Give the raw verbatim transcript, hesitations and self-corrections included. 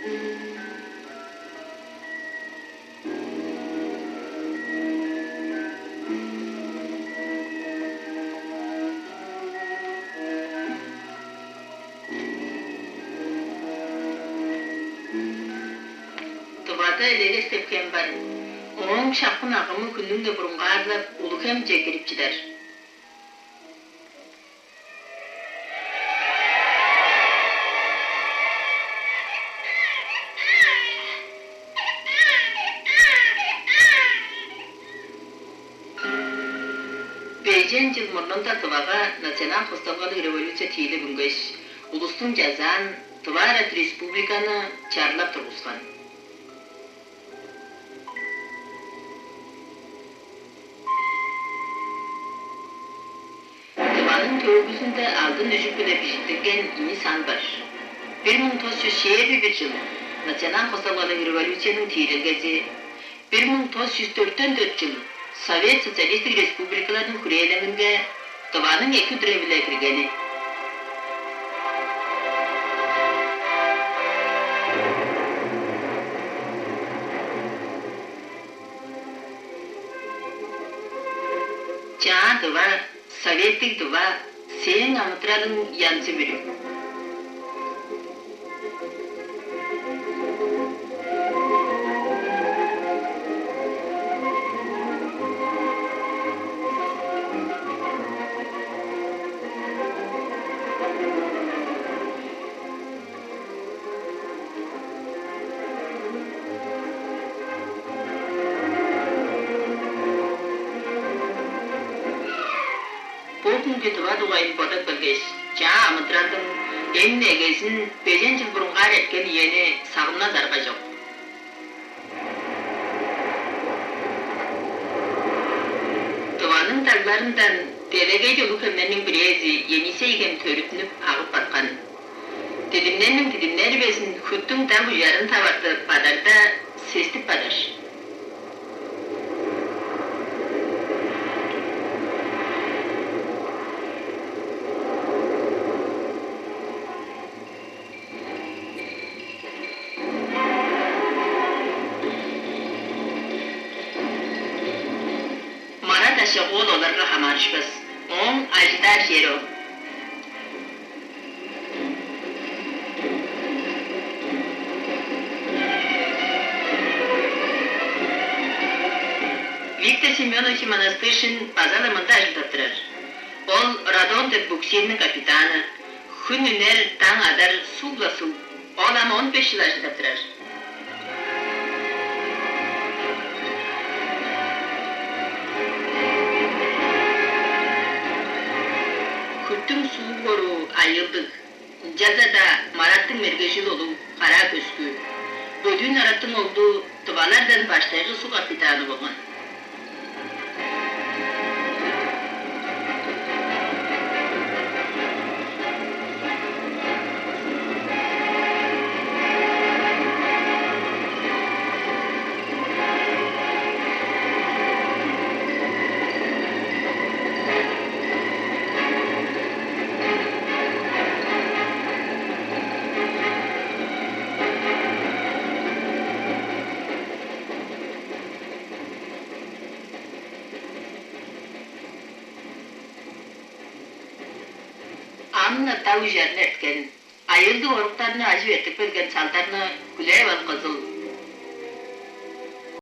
Тывада Элегес деп хем бар. Ооң шапкын агымы хүннүң-не бурунгаарлап, Улуг-Хемче кирип чыдар. Бежен чыл мурнунда Тывага национал-хосталгалыг революция тиилеп үнгеш, улустуң чазаан Тыва Арат Республиканы чарлап тургускан. Тываның төөгүзүнде алдын үжүк-биле бижиттинген ийи сан бар. Бир муң тос чүс чээрби бир чыл национал-хосталгалыг революцияның тиилелгези, бир муң тос чүс дөртен дөрт чыл Совет Социалистиг Республикаларның хүрээлеңинге Тываның эки үдүрү-биле киргени. Чаа Тыва, Советтиг Тыва, сээң амыдыралың янзы-бүрү. Бо хүнге Тыва дугайын бодап келгеш, чаа амыдыралдың эң-не эгезин бежен чыл бурунгаар эрткен үени сагынмас арга чок. Тываның дагларындан делегейде улуг хемнерниң бирээзи Енисей хем төрүттүнүп, агып барган. Дидимнерниң дидимнери безин хүттүң даг ужарын таварты бадарда сестип бадар. Марат ашак ол оларга хамаарышпас. Ооң ажылдаар чери ол. Виктор Семёнович Монастырьшин база-ла мында ажылдап турар. Ол Радон деп буксирниң капитаны. Хүн үнер, даң адар, суг-ла суг. Ол ам он беш чыл ажылдап турар. Хүттүң сууг оруу айыылдыг. Ынчалза-даа Мараттың мергежили улуг, караа көскү. Бөдүүн Араттың оглу тывалардан баштайгы суг капитаны болган. Ам-на даг ужарын эрткен, айыылдыг оруктарны ажып эртип келген салдарны хүлээп ал, кызыл.